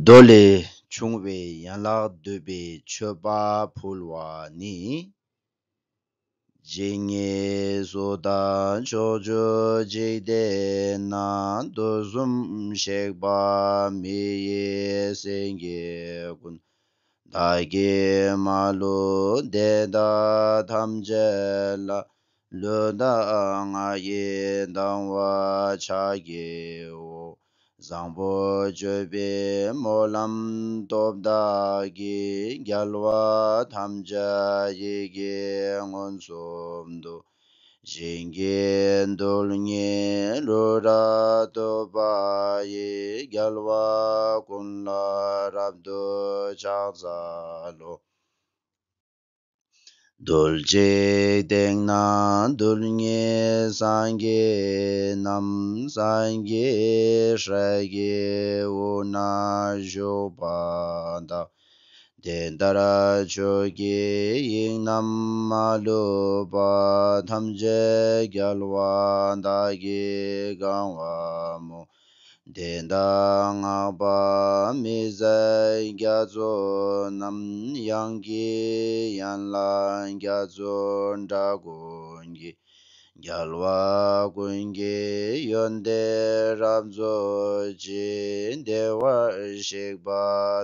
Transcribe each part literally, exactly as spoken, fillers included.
མདོ་ལས། འབྱུང་བའི་ཡན་ལག་བསྡུས་པའི་མཆོད་པ་ཕུལ་བ་ནི། ཇི་སྙེད་སུ་དག་ཕྱོགས་བཅུ་འཇིག་རྟེན་ན། དུས་གསུམ་གཤེགས་པ་མི་ཡི་སེང་གེ་ཀུན། བདག་གིས་མ་ལུས་དེ་དག་ཐམས་ཅད་ལ། ལུས་དང་ངག་གི་དང་བ་ཕྱག་བགྱིའོ། བཟང་པོ་སྤྱོད་པའི་སྨོན་ལམ་སྟོབས་དག་གིས། རྒྱལ་བ་ཐམས་ཅད་ཡིད་ཀྱིས་མངོན་སུམ་དུ། ཞིང་གི་རྡུལ་སྙེད་ལུས་རབ་ཐོབ་པ་ཡི། རྒྱལ་བ་ཀུན་ལ་རབ་ཏུ་ཕྱག་འཚལ་ལོ། རྡུལ་གཅིག་སྟེང་ན་རྡུལ་སྙེད་སངས་རྒྱས་རྣམས། སངས་རྒྱས་སྲས་ཀྱི་དབུས་ན་བཞུགས་པ་དག། དེ་ལྟར་ཆོས་ཀྱི་དབྱིངས་རྣམ་མ་ལུས་པ། ཐམས་ཅད་རྒྱལ་བ་དག་གིས་གང་བར་མོས། དེ་དག་བསྔགས་པ་མི་ཟད་རྒྱ་མཚོ་རྣམས། དབྱངས་ཀྱི་ཡན་ལག་རྒྱ་མཚོའི་སྒྲ་ཀུན་གྱིས། རྒྱལ་བ་ཀུན་གྱི་ཡོན་ཏན་རབ་རྫོགས་ཤིང་། བདེ་བར་གཤེགས་པ་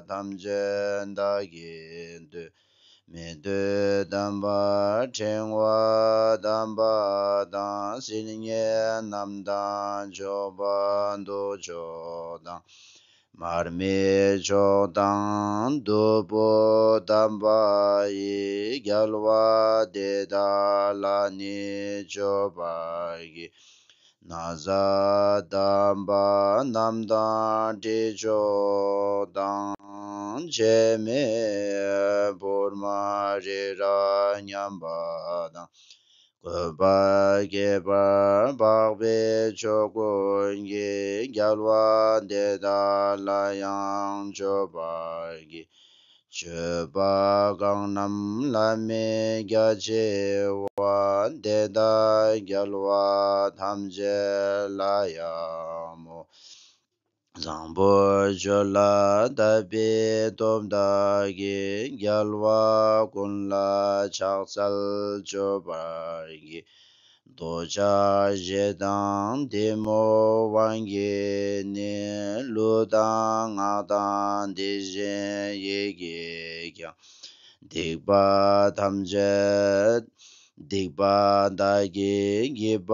ཐམས་ཅད་བདག་གིས་བསྟོད། མི་ལྡན་དམ་པ་ཕྲེང་བ་དམ་པ་དང་། སིལ་སྙན་རྣམས་དང་མཆོད་པ་གདུགས་མཆོག་དང་། མར་མེ་མཆོག་དང་བདུག་སྤོས་དམ་པ་ཡིས། རྒྱལ་བ་དེ་དག་ལ་ནི་མཆོད་པར་བགྱི། ན་བཟའ་དམ་པ་རྣམས་དང་དྲི་མཆོག་དང་། བྱེ་མའི་ཕུར་མ་རི་རབ་མཉམ་པ་དང་། བཀོད་པ་ཁྱད་པར་འཕགས་པའི་མཆོག་ཀུན་གྱིས། རྒྱལ་བ་དེ་དག་ལ་ཡང་མཆོད་པར་བགྱི། མཆོད་པ་གང་རྣམས་བླ་མེད་རྒྱ་ཆེ་བ། དེ་དག་རྒྱལ་བ་ཐམས་ཅད་ལ་ཡང་མོས། བཟང་པོ་སྤྱོད་ལ་དད་པའི་སྟོབས་དག་གིས། རྒྱལ་བ་ཀུན་ལ་ཕྱག་འཚལ་མཆོད་པར་བགྱི། འདོད་ཆགས་ཞེ་སྡང་གཏི་མུག་དབང་གིས་ནི། ལུས་དང་ངག་དང་དེ་བཞིན་ཡིད་ཀྱིས་ཀྱང་། སྡིག་པ་ཐམས་ཅད། སྡིག་པ་བདག་གིས་བགྱིས་པ་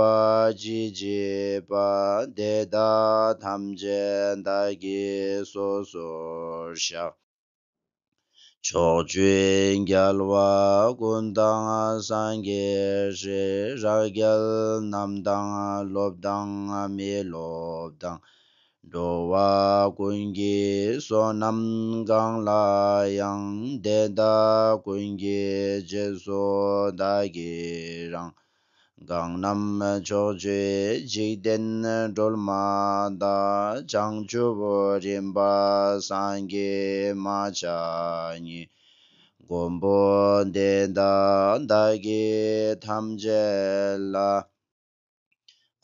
ཅི་མཆིས་པ། དེ་དག་ཐམས་ཅད་བདག་གིས་སོ་སོར་བཤགས། ཕྱོགས་བཅུའི་རྒྱལ་བ་ཀུན་དང་སངས་རྒྱས་སྲས། རང་རྒྱལ་རྣམས་དང་སློབ་དང་མི་སློབ་དང་། འགྲོ་བ་ཀུན་གྱི་བསོད་ནམས་གང་ལ་ཡང་། དེ་དག་ཀུན་གྱི་རྗེས་སུ་བདག་གིས་རང་། གང་རྣམས་ཕྱོགས་བཅུའི་འཇིག་རྟེན་སྒྲོལ་མ་དང་། བྱང་ཆུབ་རིམ་པ་སངས་རྒྱས་མ་ཆགས་ཉིད། མགོན་པོ་དེ་དག་བདག་གིས་ཐམས་ཅད་ལ།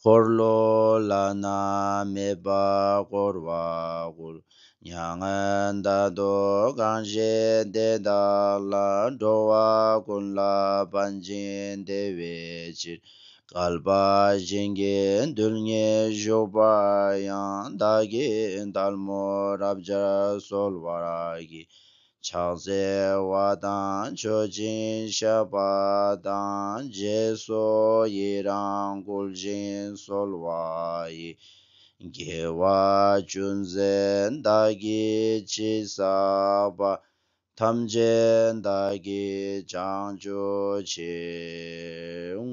འཁོར་ལོ་བླ་ན་མེད་པ་བསྐོར་བར་བསྐུལ། མྱ་ངན་འདའ་སྟོན་གང་བཞེད་དེ་དག་ལ། འགྲོ་བ་ཀུན་ལ་ཕན་ཅིང་བདེ་བའི་ཕྱིར། བསྐལ་པ་ཞིང་གི་རྡུལ་སྙེད་བཞུགས་པར་ཡང་། བདག་གིས་ཐལ་མོ་རབ་སྦྱར་གསོལ་བར་བགྱི། ཕྱག་འཚལ་བ་དང་མཆོད་ཅིང་བཤགས་པ་དང་། རྗེས་སུ་ཡི་རང་བསྐུལ་ཞིང་གསོལ་བ་ཡི། དགེ་བ་ཅུང་ཟད་བདག་གིས་ཅི་བསགས་པ། ཐམས་ཅད་བདག་གིས་བྱང་ཆུབ་ཕྱིར།